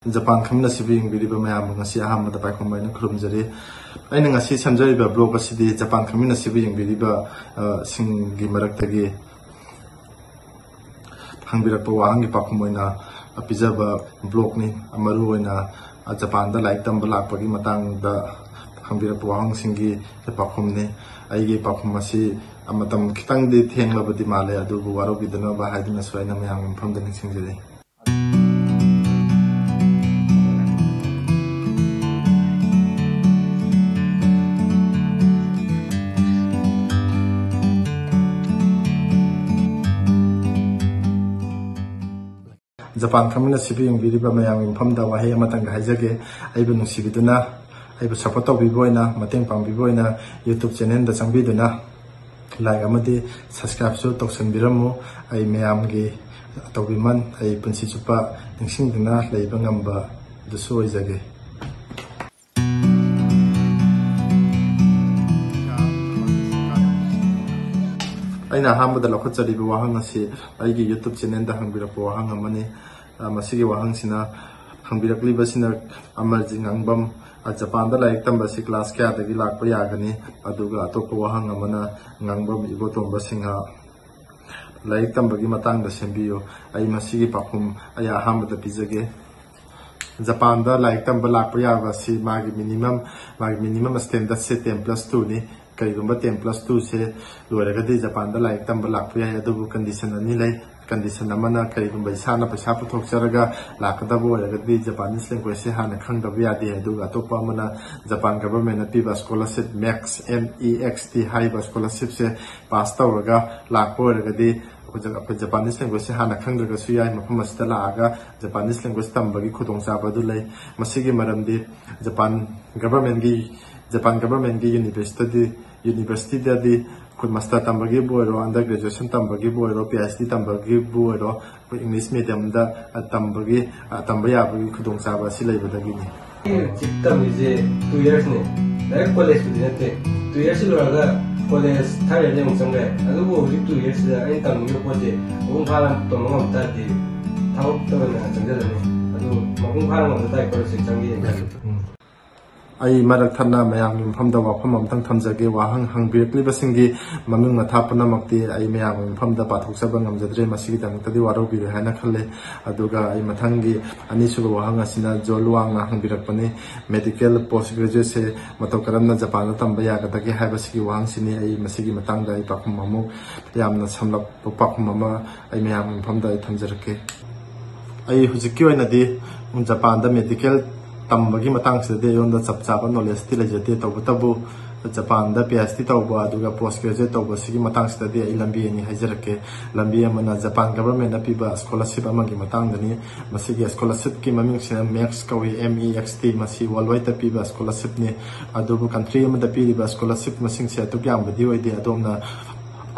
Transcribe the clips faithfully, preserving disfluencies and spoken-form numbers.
Japan ꯈꯪꯃꯤꯟꯅꯁꯤꯕꯨ ꯌꯦꯡꯕꯤꯔꯤꯕ ꯃꯌꯥꯝꯕꯨ ꯉꯁꯤ ꯑꯍꯥꯟꯕꯗ ꯄꯥꯏꯈꯣꯝꯕ ꯑꯩꯅ ꯈꯨꯔꯨꯝꯖꯔꯤ꯫ ꯑꯩꯅ ꯉꯁꯤ ꯁꯦꯝꯖꯔꯤꯕ ꯕ꯭ꯂꯣꯒ ꯑꯁꯤꯗꯤ ꯖꯄꯥꯟ ꯈꯪꯃꯤꯟꯅꯁꯤꯕꯨ ꯌꯦꯡꯕꯤꯔꯤꯕ, ꯑ, ꯁꯤꯡꯒꯤ ꯃꯔꯛꯇꯒꯤ ꯍꯪꯕꯤꯔꯛꯄ ꯋꯥꯍꯪꯒꯤ ꯄꯥꯎꯈꯨꯝ ꯑꯣꯏꯅ ꯄꯤꯖꯕ ꯕ꯭ꯂꯣꯒꯅꯤ꯫ ꯃꯔꯨ ꯑꯣꯏꯅ, ꯑ, ꯖꯄꯥꯟꯗ ꯂꯥꯏꯔꯤꯛ ꯇꯝꯕ ꯂꯥꯛꯄꯒꯤ ꯃꯇꯥꯡꯗ ꯍꯪꯕꯤꯔꯛꯄ ꯋꯥꯍꯪꯁꯤꯡꯒꯤ ꯄꯥꯎꯈꯨꯝꯅꯤ꯫ ꯑꯩꯒꯤ ꯄꯥꯎꯈꯨꯝ ꯑꯁꯤ ꯃꯇꯝ ꯈꯤꯇꯪꯗꯤ ꯊꯦꯡꯂꯕꯗꯤ ꯃꯥꯜꯂꯦ, ꯑꯗꯨꯕꯨ ꯋꯥꯔꯧꯕꯤꯗꯅꯕ ꯍꯥꯏꯗꯨꯅꯁꯨ ꯑꯩꯅ ꯃꯌꯥꯝꯒꯤ ꯃꯐꯝꯗ ꯅꯤꯡꯁꯤꯡꯖꯔꯤ꯫ ꯖꯄꯥꯟ ꯈꯪꯃꯤꯟꯅꯁꯤꯕꯨ ꯌꯦꯡꯕꯤꯔꯤꯕ ꯃꯌꯥꯝꯒꯤ ꯃꯐꯝꯗ ꯋꯥꯍꯩ ꯑꯃꯇꯪꯒ ꯍꯥꯏꯖꯒꯦ꯫ ꯑꯩꯕꯨ ꯅꯨꯡꯁꯤꯕꯤꯗꯨꯅ, ꯑꯩꯕꯨ ꯁꯞꯄꯣꯔꯠ ꯇꯧꯕꯤꯕ ꯑꯣꯏꯅ, ꯃꯇꯦꯡ ꯄꯥꯡꯕꯤꯕ ꯑꯣꯏꯅ YouTube ꯆꯦꯅꯦꯜꯗ ꯆꯪꯕꯤꯗꯨꯅ ꯂꯥꯏꯛ ꯑꯃꯗꯤ ꯁꯕꯁꯀ꯭ꯔꯥꯏꯕꯁꯨ ꯇꯧꯁꯟꯕꯤꯔꯝꯃꯨ꯫ ꯑꯩ ꯃꯌꯥꯝꯒꯤ ꯑꯇꯧꯕꯤꯃꯟ, ꯑꯩ ꯄꯨꯟꯁꯤ ꯆꯨꯞꯄ ꯅꯤꯡꯁꯤꯡꯗꯨꯅ ꯂꯩꯕ ꯉꯝꯕꯗꯨꯁꯨ ꯑꯣꯏꯖꯒꯦ꯫ ꯑꯩꯅ ꯑꯍꯥꯟꯕꯗ ꯂꯧꯈꯠꯆꯔꯤꯕ ꯋꯥꯍꯪ ꯑꯁꯤ ꯑꯩꯒꯤ YouTube ꯆꯦꯅꯦꯜꯗ ꯍꯪꯕꯤꯔꯛꯄ ꯋꯥꯍꯪ ꯑꯃꯅꯤ꯫ ꯑ, ꯃꯁꯤꯒꯤ ꯋꯥꯍꯪꯁꯤꯅ, ꯍꯪꯕꯤꯔꯛꯂꯤꯕꯁꯤꯅ ꯑꯃꯔꯖꯤꯠ ꯉꯥꯡꯕꯝ, ꯑ, ꯖꯄꯥꯟꯗ ꯂꯥꯏꯔꯤꯛ ꯇꯝꯕꯁꯤ ꯀ꯭ꯂꯥꯁ ꯀꯌꯥꯗꯒꯤ ꯂꯥꯛꯄ ꯌꯥꯒꯅꯤ? ꯑꯗꯨꯒ ꯑꯇꯣꯞꯄ ꯋꯥꯍꯪ ꯑꯃꯅ ꯉꯥꯡꯕꯝ ꯏꯕꯣꯇꯣꯝꯕ ꯁꯤꯡꯍ, ꯂꯥꯏꯔꯤꯛ ꯇꯝꯕꯒꯤ ꯃꯇꯥꯡꯗ ꯁꯦꯝꯕꯤꯌꯨ꯫ ꯑꯩ ꯃꯁꯤꯒꯤ ꯄꯥꯎꯈꯨꯝ ꯑꯩ ꯑꯍꯥꯟꯕꯗ ꯄꯤꯖꯒꯦ꯫ ꯖꯄꯥꯟꯗ ꯂꯥꯏꯔꯤꯛ ꯇꯝꯕ ꯂꯥꯛꯄ ꯌꯥꯕ ꯑꯁꯤ ꯃꯥꯒꯤ minimum, ꯃꯥꯒꯤ minimum standard ꯁꯦ ten plus two ꯅꯤ꯫ ꯀꯔꯤꯒꯨꯝꯕ ten plus two ꯁꯦ ꯂꯣꯏꯔꯒꯗꯤ ꯖꯄꯥꯟꯗ ꯂꯥꯏꯔꯤꯛ ꯇꯝꯕ ꯂꯥꯛꯄ ꯌꯥꯏ, ꯑꯗꯨꯕꯨ condition ꯑꯅꯤ ꯂꯩ꯫ Condition ꯑꯃꯅ ꯀꯔꯤꯒꯨꯝꯕ ꯏꯁꯥꯅ ꯄꯩꯁꯥ ꯄꯨꯊꯣꯛꯆꯔꯒ ꯂꯥꯛꯀꯗꯕ ꯑꯣꯏꯔꯒꯗꯤ Japanese language ꯁꯦ ꯍꯥꯟꯅ ꯈꯪꯗꯕ ꯌꯥꯗꯦ, ꯑꯗꯨꯒ ꯑꯇꯣꯞꯄ ꯑꯃꯅ ꯖꯄꯥꯟ government ꯅ ꯄꯤꯕ scholarship, MEXT, M E X T ꯍꯥꯏꯔꯤꯕ scholarship ꯁꯦ pass ꯇꯧꯔꯒ ꯂꯥꯛꯄ ꯑꯣꯏꯔꯒꯗꯤ ꯑꯩꯈꯣꯏ ꯖ-, ꯑꯩꯈꯣꯏ Japanese language ꯁꯦ ꯍꯥꯟꯅ ꯈꯪꯗ꯭ꯔꯒꯁꯨ ꯌꯥꯏ, ꯃꯐꯝ ꯑꯁꯤꯗ ꯂꯥꯛꯑꯒ Japanese language ꯇꯝꯕꯒꯤ ꯈꯨꯗꯣꯡꯆꯥꯕ ꯑꯗꯨ ꯂꯩ꯫ ꯃꯁꯤꯒꯤ ꯃꯔꯝꯗꯤ ꯖꯄꯥꯟ government ꯀꯤ, ꯖꯄꯥꯟ government ꯀꯤ university, university ꯗꯗꯤ ꯑꯩꯈꯣꯏ master ꯇꯝꯕꯒꯤꯕꯨ ꯑꯣꯏꯔꯣ, under graduation ꯇꯝꯕꯒꯤꯕꯨ ꯑꯣꯏꯔꯣ, P H D ꯇꯝꯕꯒꯤꯕꯨ ꯑꯣꯏꯔꯣ, ꯑꯩꯈꯣꯏ English medium ꯗ, ꯑ, ꯇꯝꯕꯒꯤ, ꯑ, ꯇꯝꯕ ꯌꯥꯕꯒꯤ ꯈꯨꯗꯣꯡꯆꯥꯕ ꯑꯁꯤ ꯂꯩꯕꯗꯒꯤꯅꯤ꯫ ꯑꯩ ꯍꯧꯖꯤꯛ ꯇꯝꯃꯤꯁꯦ two years ꯅꯦ꯫ Direct college ꯄꯨꯗꯤ ꯅꯠꯇꯦ꯫ Two years ꯁꯤ ꯂꯣꯏꯔꯒ college third year ꯗ ꯑꯃꯨꯛ ꯆꯪꯕ ꯌꯥꯏ꯫ ꯑꯗꯨꯕꯨ ꯍꯧꯖꯤꯛ two years ꯁꯤꯗ ꯑꯩꯅ ꯇꯝꯅꯤꯡꯉꯤꯕ ꯄꯣꯠꯁꯦ ꯃꯄꯨꯡ ꯐꯥꯅ ꯇꯝꯕ ꯉꯝ ꯇꯥꯔꯗꯤ ꯊꯕꯛꯇ ꯑꯣꯏꯅ ꯆꯪꯁꯤꯜꯂꯅꯤ꯫ ꯑꯗꯨ ꯃꯄꯨꯡ ꯃꯄꯨꯡ ꯐꯥꯅ ꯉꯝꯗ ꯇꯥꯏ ꯀꯣꯂꯦꯖꯁꯦ ꯆꯪꯒꯦ ꯍꯥꯏꯕꯗ꯫ ꯑꯩ ꯃꯔꯛ ꯊꯠꯅ ꯃꯌꯥꯝꯒꯤ ꯃꯐꯝꯗ ꯋꯥꯐꯝ ꯑꯃꯇꯪ ꯊꯝꯖꯒꯦ꯫ ꯋꯥꯍꯪ ꯍꯪꯕꯤꯔꯛꯂꯤꯕꯁꯤꯡꯒꯤ ꯃꯃꯤꯡ ꯃꯊꯥ ꯄꯨꯝꯅꯃꯛꯇꯤ ꯑꯩ ꯃꯌꯥꯝꯒꯤ ꯃꯐꯝꯗ ꯄꯥꯊꯣꯛꯆꯕ ꯉꯝꯖꯗ꯭ꯔꯦ꯫ ꯃꯁꯤꯒꯤꯗꯃꯛꯇꯗꯤ ꯋꯥꯔꯧꯕꯤꯔꯣꯏ ꯍꯥꯏꯅ ꯈꯜꯂꯦ꯫ ꯑꯗꯨꯒ ꯑꯩ ꯃꯊꯪꯒꯤ ꯑꯅꯤꯁꯨꯕ ꯋꯥꯍꯪ ꯑꯁꯤꯅ ꯖꯣꯟ ꯋꯥꯡꯅ ꯍꯪꯕꯤꯔꯛꯄꯅꯤ꯫ Medical post graduateꯁꯦ ꯃꯇꯧ ꯀꯔꯝꯅ ꯖꯄꯥꯟꯗ ꯇꯝꯕ ꯌꯥꯒꯗꯒꯦ ꯍꯥꯏꯕꯁꯤꯒꯤ ꯋꯥꯍꯪꯁꯤꯅꯤ꯫ ꯑꯩ ꯃꯁꯤꯒꯤ ꯃꯇꯥꯡꯗ ꯑꯩ ꯄꯥꯎꯈꯨꯝ ꯑꯃꯨꯛ ꯌꯥꯝꯅ ꯁꯝꯂꯞꯄ ꯄꯥꯎꯈꯨꯝ ꯑꯃ ꯑꯩ ꯃꯌꯥꯝꯒꯤ ꯃꯐꯝꯗ ꯑꯩ ꯊꯝꯖꯔꯛꯀꯦ꯫ ꯑꯩ ꯍꯧꯖꯤꯛꯀꯤ ꯑꯣꯏꯅꯗꯤ ꯖꯄꯥꯟꯗ medical ꯇꯝꯕꯒꯤ ꯃꯇꯥꯡꯁꯤꯗꯗꯤ ꯑꯩꯉꯣꯟꯗ ꯆꯞ ꯆꯥꯕ knowledgeꯇꯤ ꯂꯩꯖꯗꯦ꯫ ꯇꯧꯕꯇꯕꯨ ꯖꯄꯥꯟꯗ PhD ꯇꯧꯕ ꯑꯗꯨꯒ post graduate ꯇꯧꯕꯁꯤꯒꯤ ꯃꯇꯥꯡꯁꯤꯗꯗꯤ ꯑꯩ ꯂꯝꯕꯤ ꯑꯅꯤ ꯍꯥꯏꯖꯔꯛꯀꯦ꯫ ꯂꯝꯕꯤ ꯑꯃꯅ ꯖꯄꯥꯟ governmentꯅ ꯄꯤꯕ scholarship ꯑꯃꯒꯤ ꯃꯇꯥꯡꯗꯅꯤ꯫ ꯃꯁꯤꯒꯤ scholarshipꯀꯤ ꯃꯃꯤꯡꯁꯤꯅ MEXT ꯀꯧꯏ, MEXT꯫ ꯃꯁꯤ worldwideꯇ ꯄꯤꯕ scholarshipꯅꯤ꯫ ꯑꯗꯨꯕꯨ country ꯑꯃꯗ ꯄꯤꯔꯤꯕ scholarship ꯃꯁꯤꯡꯁꯦ ꯑꯗꯨꯛ ꯌꯥꯝꯕꯗꯤ ꯑꯣꯏꯗꯦ꯫ ꯑꯗꯣꯝꯅ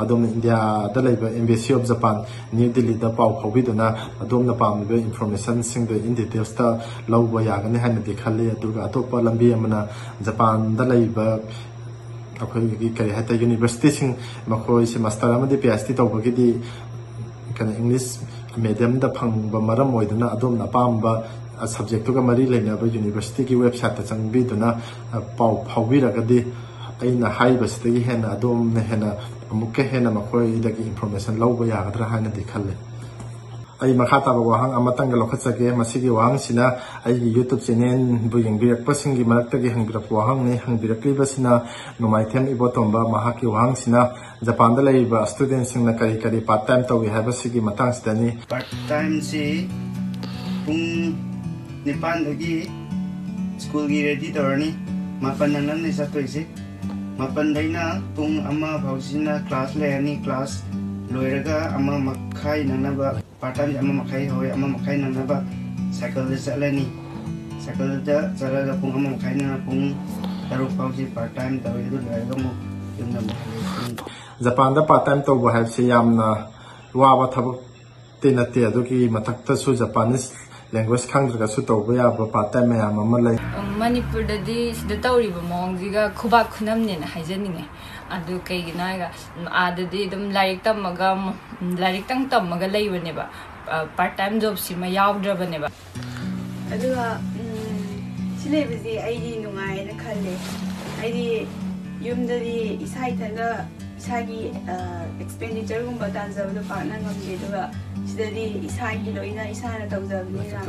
ꯑꯗꯣꯝꯅ ꯏꯟꯗꯤꯌꯥꯗ ꯂꯩꯕ Embassy of Japan, ꯅ꯭ꯌꯨ ꯗꯤꯜꯂꯤꯗ ꯄꯥꯎ ꯐꯥꯎꯕꯤꯗꯨꯅ ꯑꯗꯣꯝꯅ ꯄꯥꯝꯂꯤꯕ informationꯁꯤꯡꯗꯣ in detailsꯇ ꯂꯧꯕ ꯌꯥꯒꯅꯤ ꯍꯥꯏꯅꯗꯤ ꯈꯜꯂꯤ꯫ ꯑꯗꯨꯒ ꯑꯇꯣꯞꯄ ꯂꯝꯕꯤ ꯑꯃꯅ ꯖꯄꯥꯟꯗ ꯂꯩꯕ ꯑꯩꯈꯣꯏꯒꯤ ꯀꯔꯤ ꯍꯥꯏꯇꯥꯔꯦ, universityꯁꯤꯡ, ꯃꯈꯣꯏꯁꯦ master ꯑꯃꯗꯤ PhD ꯇꯧꯕꯒꯤꯗꯤ ꯀꯩꯅꯣ English mediumꯗ ꯐꯪꯕ ꯃꯔꯝ ꯑꯣꯏꯗꯨꯅ ꯑꯗꯣꯝꯅ ꯑꯄꯥꯝꯕ subjectꯇꯨꯒ ꯃꯔꯤ ꯂꯩꯅꯕ universityꯒꯤ websiteꯇ ꯆꯪꯕꯤꯗꯨꯅ ꯄꯥꯎ ꯐꯥꯎꯕꯤꯔꯒꯗꯤ ꯑꯩꯅ ꯍꯥꯏꯔꯤꯕꯁꯤꯗꯒꯤ ꯍꯦꯟꯅ ꯑꯗꯣꯝꯅ ꯍꯦꯟꯅ ꯑꯃꯨꯛꯀ ꯍꯦꯟꯅ ꯃꯈꯣꯏꯗꯒꯤ information ꯂꯧꯕ ꯌꯥꯒꯗ꯭ꯔꯥ ꯍꯥꯏꯅꯗꯤ ꯈꯜꯂꯤ꯫ ꯑꯩ ꯃꯈꯥ ꯇꯥꯕ ꯋꯥꯍꯪ ꯑꯃꯇꯪꯒ ꯂꯧꯈꯠꯆꯒꯦ꯫ ꯃꯁꯤꯒꯤ ꯋꯥꯍꯪꯁꯤꯅ ꯑꯩꯒꯤ YouTube channelꯕꯨ ꯌꯦꯡꯕꯤꯔꯛꯄꯁꯤꯡꯒꯤ ꯃꯔꯛꯇꯒꯤ ꯍꯪꯕꯤꯔꯛꯄ ꯋꯥꯍꯪꯅꯤ꯫ ꯍꯪꯕꯤꯔꯛꯂꯤꯕꯁꯤꯅ ꯅꯣꯡꯃꯥꯏꯊꯦꯝ ꯏꯕꯣꯇꯣꯝꯕ꯫ ꯃꯍꯥꯛꯀꯤ ꯋꯥꯍꯪꯁꯤꯅ ꯖꯄꯥꯟꯗ ꯂꯩꯔꯤꯕ studentꯁꯤꯡꯅ ꯀꯔꯤ ꯀꯔꯤ part time ꯇꯧꯏ ꯍꯥꯏꯕꯁꯤꯒꯤ ꯃꯇꯥꯡꯁꯤꯗꯅꯤ꯫ Part timeꯁꯤ ꯄꯨꯡ ꯅꯤꯄꯥꯟꯗꯒꯤ schoolꯒꯤ ready ꯇꯧꯔꯅꯤ, ꯃꯥꯄꯟ ꯅꯪꯅꯕꯅꯤ ꯆꯠꯇꯣꯏꯁꯤ꯫ ꯃꯥꯄꯟꯗꯩꯅ ꯄꯨꯡ ꯑꯃ ꯐꯥꯎꯁꯤꯅ class ꯂꯩꯔꯅꯤ꯫ Class ꯂꯣꯏꯔꯒ ꯑꯃ ꯃꯈꯥꯏ ꯅꯪꯅꯕ, part timeꯁꯤ ꯑꯃ ꯃꯈꯥꯏ ꯍꯧꯋꯦ, ꯑꯃ ꯃꯈꯥꯏ ꯅꯪꯅꯕ cycleꯗ ꯆꯠꯂꯅꯤ꯫ Cycleꯗ ꯆꯠꯂꯒ ꯄꯨꯡ ꯑꯃ ꯃꯈꯥꯏ ꯅꯪꯅ ꯄꯨꯡ ꯇꯔꯨꯛ ꯐꯥꯎꯁꯤ part time ꯇꯧꯋꯦ꯫ ꯑꯗꯨ ꯂꯣꯏꯔꯒ ꯑꯃꯨꯛ ꯌꯨꯝꯗ ꯑꯃꯨꯛ ꯍꯜꯂꯛꯑꯦ꯫ ꯖꯄꯥꯟꯗ part time ꯇꯧꯕ ꯍꯥꯏꯕꯁꯤ ꯌꯥꯝꯅ ꯋꯥꯕ ꯊꯕꯛꯇꯤ ꯅꯠꯇꯦ꯫ ꯑꯗꯨꯒꯤ ꯃꯊꯛꯇꯁꯨ Japanese language ꯈꯪꯗ꯭ꯔꯒꯁꯨ ꯇꯧꯕ ꯌꯥꯕ part time ꯃꯌꯥꯝ ꯑꯃ ꯂꯩ꯫ ꯃꯅꯤꯄꯨꯔꯗꯗꯤ ꯁꯤꯗ ꯇꯧꯔꯤꯕ ꯃꯑꯣꯡꯁꯤꯒ ꯈꯨꯕꯥꯛ ꯈꯨꯅꯝꯅꯦꯅ ꯍꯥꯏꯖꯅꯤꯡꯉꯦ꯫ ꯑꯗꯨ ꯀꯩꯒꯤꯅꯣ ꯍꯥꯏꯔꯒ, ꯑꯥꯗꯗꯤ ꯑꯗꯨꯝ ꯂꯥꯏꯔꯤꯛ ꯇꯝꯃꯒ, ꯂꯥꯏꯔꯤꯛꯇꯪ ꯇꯝꯃꯒ ꯂꯩꯕꯅꯦꯕ꯫ Part time jobꯁꯤꯃ ꯌꯥꯎꯗ꯭ꯔꯕꯅꯦꯕ꯫ ꯑꯗꯨꯒ ꯎꯝ, ꯁꯤ ꯂꯩꯕꯁꯤ ꯑꯩꯗꯤ ꯅꯨꯡꯉꯥꯏꯅ ꯈꯜꯂꯦ꯫ ꯍꯥꯏꯗꯤ ꯌꯨꯝꯗꯗꯤ ꯏꯁꯥ ꯏꯊꯟꯗ ꯏꯁꯥꯒꯤ ꯑꯦꯛꯁꯄꯦꯟꯗꯤꯆꯔꯒꯨꯝꯕ ꯇꯥꯟꯖꯕꯗꯣ ꯄꯥꯛꯅ ꯉꯝꯗꯦ꯫ ꯑꯗꯨꯒ ꯁꯤꯗꯗꯤ ꯏꯁꯥꯒꯤ ꯂꯣꯏꯅ ꯏꯁꯥꯅ ꯇꯧꯖꯕꯅꯤꯅ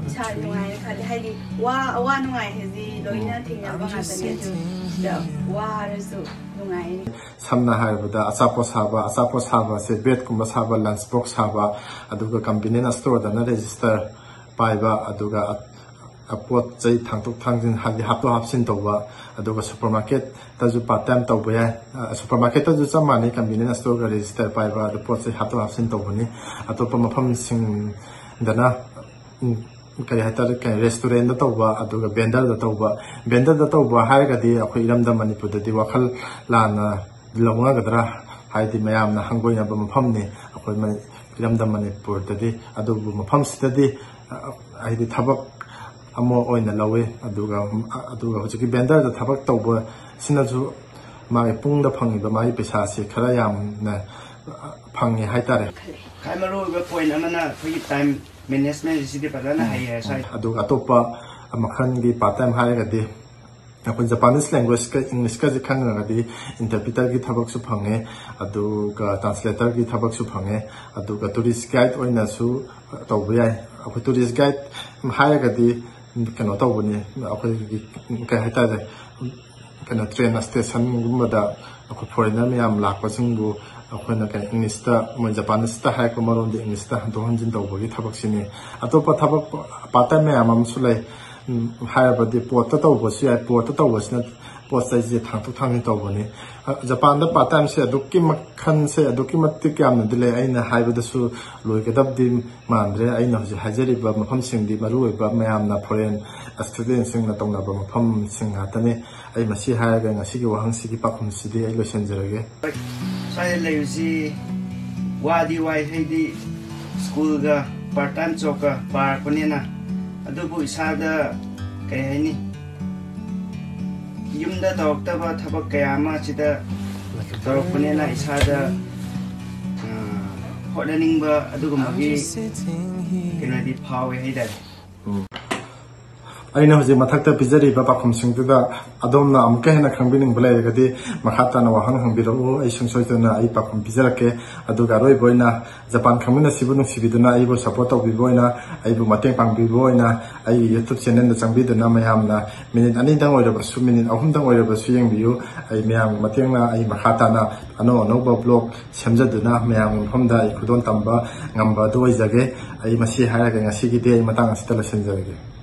ꯏꯁꯥ ꯅꯨꯡꯉꯥꯏꯅ ꯈꯜꯂꯦ꯫ ꯍꯥꯏꯗꯤ ꯋꯥ ꯑꯋꯥ ꯅꯨꯡꯉꯥꯏ ꯍꯥꯏꯁꯤ ꯂꯣꯏꯅ ꯊꯦꯡꯅꯕ ꯉꯥꯛꯇꯅꯦ꯫ ꯑꯗꯨ ꯁꯤꯗ ꯋꯥꯔꯁꯨ ꯅꯨꯡꯉꯥꯏꯅꯤ꯫ ꯁꯝꯅ ꯍꯥꯏꯔꯕꯗ ꯑꯆꯥꯄꯣꯠ ꯁꯥꯕ, ꯑꯆꯥꯄꯣꯠ ꯁꯥꯕꯁꯦ ꯕ꯭ꯔꯦꯗꯀꯨꯝꯕ ꯁꯥꯕ, ꯂꯟꯁ ꯕꯣꯛꯁ ꯁꯥꯕ, ꯑꯗꯨꯒ ꯀꯟꯚꯤꯅꯤꯌꯟꯁ ꯁ꯭ꯇꯣꯔꯗꯅ ꯔꯦꯖꯤꯁꯇꯔ ꯄꯥꯏꯕ, ꯑꯗꯨꯒ ꯄꯣꯠ ꯆꯩ ꯊꯥꯡꯗꯣꯛ ꯊꯥꯡꯖꯤꯟ ꯍꯥꯏꯗꯤ ꯍꯥꯞꯇꯣꯛ ꯍꯥꯞꯆꯤꯟ ꯇꯧꯕ꯫ ꯑꯗꯨꯒ ꯁꯨꯄꯔ ꯃꯥꯔꯀꯦꯠꯇꯁꯨ ꯄꯥꯔꯠ ꯇꯥꯏꯝ ꯇꯧꯕ ꯌꯥꯏ꯫ ꯁꯨꯄꯔ ꯃꯥꯔꯀꯦꯠꯇꯁꯨ ꯆꯞ ꯃꯥꯟꯅꯩ, ꯀꯟꯚꯤꯅꯤꯌꯟꯁ ꯁ꯭ꯇꯣꯔꯒ ꯔꯦꯖꯤꯁꯇꯔ ꯄꯥꯏꯕ, ꯑꯗꯨ ꯄꯣꯠ ꯆꯩ ꯍꯥꯞꯇꯣꯛ ꯍꯥꯞꯆꯤꯟ ꯇꯧꯕꯅꯤ꯫ ꯑꯇꯣꯞꯄ ꯃꯐꯝꯁꯤꯡꯗꯅ ꯎꯝ, ꯀꯔꯤ ꯍꯥꯏꯇꯥꯔꯦ, ꯀꯩ, ꯔꯦꯁꯇꯨꯔꯦꯟꯗ ꯇꯧꯕ, ꯑꯗꯨꯒ ꯕꯦꯟꯗꯔꯗ ꯇꯧꯕ꯫ ꯕꯦꯟꯗꯔꯗ ꯇꯧꯕ ꯍꯥꯏꯔꯒꯗꯤ ꯑꯩꯈꯣꯏ ꯏꯔꯝꯗꯝ ꯃꯅꯤꯄꯨꯔꯗꯗꯤ ꯋꯥꯈꯜ ꯂꯥꯟꯅ ꯂꯧꯅꯒꯗ꯭ꯔꯥ, ꯍꯥꯏꯗꯤ ꯃꯌꯥꯝꯅ ꯍꯪꯒꯣꯏꯅꯕ ꯃꯐꯝꯅꯤ ꯑꯩꯈꯣꯏ ꯃꯅꯤ-, ꯏꯔꯝꯗꯝ ꯃꯅꯤꯄꯨꯔꯗꯗꯤ꯫ ꯑꯗꯨꯕꯨ ꯃꯐꯝꯁꯤꯗꯗꯤ ꯑ, ꯍꯥꯏꯗꯤ ꯊꯕꯛ ꯑꯃ ꯑꯣꯏꯅ ꯂꯧꯋꯤ꯫ ꯑꯗꯨꯒ ꯑꯗꯨꯒ ꯍꯧꯖꯤꯛꯀꯤ ꯕꯦꯟꯗꯔꯗ ꯊꯕꯛ ꯇꯧꯕꯁꯤꯅꯁꯨ ꯃꯥꯒꯤ ꯄꯨꯡꯗ ꯐꯪꯉꯤꯕ ꯃꯥꯒꯤ ꯄꯩꯁꯥꯁꯤ ꯈꯔ ꯌꯥꯝꯅ ꯐꯪꯉꯦ ꯍꯥꯏꯇꯥꯔꯦ꯫ ꯈ꯭ꯋꯥꯏ ꯃꯔꯨ ꯑꯣꯏꯕ ꯄꯣꯏꯟ ꯑꯃꯅ ꯑꯩꯈꯣꯏꯒꯤ ꯇꯥꯏꯝ ꯃꯦꯅꯦꯖꯃꯦꯟꯁꯤꯗꯤ ꯐꯖꯅ ꯍꯩꯔꯦ ꯁ꯭ꯋꯥꯏꯗ꯫ ꯑꯗꯨꯒ ꯑꯇꯣꯞꯄ ꯃꯈꯜꯒꯤ ꯄꯥꯔꯠ ꯇꯥꯏꯝ ꯍꯥꯏꯔꯒꯗꯤ ꯑꯩꯈꯣꯏ ꯖꯄꯥꯅꯤꯁ ꯂꯦꯡꯒ꯭ꯋꯦꯖꯀ ꯏꯪꯂꯤꯁꯀꯁꯦ ꯈꯪꯉꯒꯗꯤ ꯏꯟꯇꯔꯄ꯭ꯔꯤꯇꯔꯒꯤ ꯊꯕꯛꯁꯨ ꯐꯪꯉꯦ, ꯑꯗꯨꯒ ꯇ꯭ꯔꯥꯟꯁꯂꯦꯇꯔꯒꯤ ꯊꯕꯛꯁꯨ ꯐꯪꯉꯦ, ꯑꯗꯨꯒ ꯇꯨꯔꯤꯁ ꯒꯥꯏꯗ ꯑꯣꯏꯅꯁꯨ ꯇꯧꯕ ꯌꯥꯏ꯫ ꯑꯩꯈꯣꯏ ꯇꯨꯔꯤꯁ ꯒꯥꯏꯗ ꯍꯥꯏꯔꯒꯗꯤ ꯀꯩꯅꯣ ꯇꯧꯕꯅꯤ, ꯑꯩꯈꯣꯏꯒꯤ ꯀꯩ ꯍꯥꯏꯇꯥꯔꯦ, ꯀꯩꯅꯣ ꯇ꯭ꯔꯦꯟ ꯁ꯭ꯇꯦꯁꯟꯒꯨꯝꯕꯗ ꯑꯩꯈꯣꯏ ꯐꯣꯔꯦꯟꯅꯔ ꯃꯌꯥꯝ ꯂꯥꯛꯄꯁꯤꯡꯕꯨ ꯑꯩꯈꯣꯏꯅ ꯀꯩ ꯏꯪꯂꯤꯁꯇ, ꯃꯣꯏ ꯖꯄꯥꯅꯤꯁꯇ ꯍꯥꯏꯔꯛꯄ ꯃꯔꯣꯟꯗ ꯏꯪꯂꯤꯁꯇ ꯍꯟꯗꯣꯛ ꯍꯟꯖꯤꯟ ꯇꯧꯕꯒꯤ ꯊꯕꯛꯁꯤꯅꯤ꯫ ꯑꯇꯣꯞꯄ ꯊꯕꯛ ꯄꯥꯔꯠ ꯇꯥꯏꯝ ꯃꯌꯥꯝ ꯑꯃꯁꯨ ꯂꯩ꯫ ꯎꯝ, ꯍꯥꯏꯔꯕꯗꯤ ꯄꯣꯔꯠꯇ ꯇꯧꯕꯁꯨ ꯌꯥꯏ꯫ ꯄꯣꯔꯠꯇ ꯇꯧꯕꯁꯤꯅ ꯄꯣꯠ ꯆꯩꯁꯦ ꯊꯥꯡꯗꯣꯛ ꯊꯥꯡꯖꯤꯟ ꯇꯧꯕꯅꯤ꯫ ꯑ, ꯖꯄꯥꯟꯗ ꯄꯥꯔꯠ ꯇꯥꯏꯝꯁꯦ ꯑꯗꯨꯛꯀꯤ ꯃꯈꯜꯁꯦ ꯑꯗꯨꯛꯀꯤ ꯃꯇꯤꯛ ꯌꯥꯝꯅꯗꯤ ꯂꯩ꯫ ꯑꯩꯅ ꯍꯥꯏꯕꯗꯁꯨ ꯂꯣꯏꯒꯗꯕꯗꯤ ꯃꯥꯟꯗ꯭ꯔꯦ꯫ ꯑꯩꯅ ꯍꯧꯖꯤꯛ ꯍꯥꯏꯖꯔꯤꯕ ꯃꯐꯝꯁꯤꯡꯗꯤ ꯃꯔꯨꯑꯣꯏꯕ ꯃꯌꯥꯝꯅ ꯐꯣꯔꯦꯟ ꯁ꯭ꯇꯨꯗꯦꯟꯁꯤꯡꯅ ꯇꯧꯅꯕ ꯃꯐꯝꯁꯤꯡ ꯉꯥꯛꯇꯅꯤ꯫ ꯑꯩ ꯃꯁꯤ ꯍꯥꯏꯔꯒ ꯉꯁꯤꯒꯤ ꯋꯥꯍꯪꯁꯤꯒꯤ ꯄꯥꯎꯈꯨꯝꯁꯤꯗꯤ ꯑꯩ ꯂꯣꯏꯁꯤꯟꯖꯔꯒꯦ꯫ ꯁ꯭ꯋꯥꯏꯗ ꯂꯩꯕꯁꯤ ꯋꯥꯗꯤ ꯋꯥꯏ, ꯍꯥꯏꯗꯤ ꯁ꯭ꯀꯨꯜꯒ ꯄꯥꯔꯠ ꯇꯥꯏꯝ ꯖꯣꯕꯀ ꯄꯥꯔꯛꯄꯅꯤꯅ꯫ ꯑꯗꯨꯕꯨ ꯏꯁꯥꯗ ꯀꯩ ꯍꯥꯏꯅꯤ, ꯌꯨꯝꯗ ꯇꯧꯔꯛꯇꯕ ꯊꯕꯛ ꯀꯌꯥ ꯑꯃ ꯁꯤꯗ ꯇꯧꯔꯛꯄꯅꯤꯅ ꯏꯁꯥꯗ, ꯑ, ꯍꯣꯠꯅꯅꯤꯡꯕ ꯑꯗꯨꯒꯨꯝꯕꯒꯤ ꯀꯩꯅꯣꯗꯤ ꯐꯥꯎꯋꯦ ꯍꯥꯏꯇꯥꯔꯦ꯫ ꯑꯩꯅ ꯍꯧꯖꯤꯛ ꯃꯊꯛꯇ ꯄꯤꯖꯔꯤꯕ ꯄꯥꯎꯈꯨꯝꯁꯤꯡꯗꯨꯗ ꯑꯗꯣꯝꯅ ꯑꯃꯨꯛꯀ ꯍꯦꯟꯅ ꯈꯪꯕꯤꯅꯤꯡꯕ ꯂꯩꯔꯒꯗꯤ ꯃꯈꯥ ꯇꯥꯅ ꯋꯥꯍꯪ ꯍꯪꯕꯤꯔꯛꯎ꯫ ꯑꯩ ꯁꯨꯡꯁꯣꯏ ꯁꯣꯏꯗꯅ ꯑꯩ ꯄꯥꯎꯈꯨꯝ ꯄꯤꯖꯔꯛꯀꯦ꯫ ꯑꯗꯨꯒ ꯑꯔꯣꯏꯕ ꯑꯣꯏꯅ ꯖꯄꯥꯟ ꯈꯪꯃꯤꯟꯅꯁꯤꯕꯨ ꯅꯨꯡꯁꯤꯕꯤꯗꯨꯅ ꯑꯩꯕꯨ ꯁꯞꯄꯣꯔꯠ ꯇꯧꯕꯤꯕ ꯑꯣꯏꯅ, ꯑꯩꯕꯨ ꯃꯇꯦꯡ ꯄꯥꯡꯕꯤꯕ ꯑꯣꯏꯅ ꯑꯩꯒꯤ YouTube ꯆꯦꯅꯦꯜꯗ ꯆꯪꯕꯤꯗꯨꯅ ꯃꯌꯥꯝꯅ ꯃꯤꯅꯤꯠ ꯑꯅꯤꯗꯪ ꯑꯣꯏꯔꯕꯁꯨ, ꯃꯤꯅꯤꯠ ꯑꯍꯨꯝꯗꯪ ꯑꯣꯏꯔꯕꯁꯨ ꯌꯦꯡꯕꯤꯌꯨ꯫ ꯑꯩ ꯃꯌꯥꯝꯒꯤ ꯃꯇꯦꯡꯅ ꯑꯩ ꯃꯈꯥ ꯇꯥꯅ ꯑꯅꯧ ꯑꯅꯧꯕ ꯕ꯭ꯂꯣꯒ ꯁꯦꯝꯖꯗꯨꯅ ꯃꯌꯥꯝꯒꯤ ꯃꯐꯝꯗ ꯑꯩ ꯈꯨꯗꯣꯜ ꯇꯝꯕ ꯉꯝꯕ ꯑꯗꯨ ꯑꯣꯏꯖꯒꯦ꯫ ꯑꯩ ꯃꯁꯤ ꯍꯥꯏꯔꯒ ꯉꯁꯤꯒꯤꯗꯤ ꯑꯩ ꯃꯇꯥꯡ ꯑꯁꯤꯗ ꯂꯣꯏꯁꯤꯟꯖꯔꯒꯦ꯫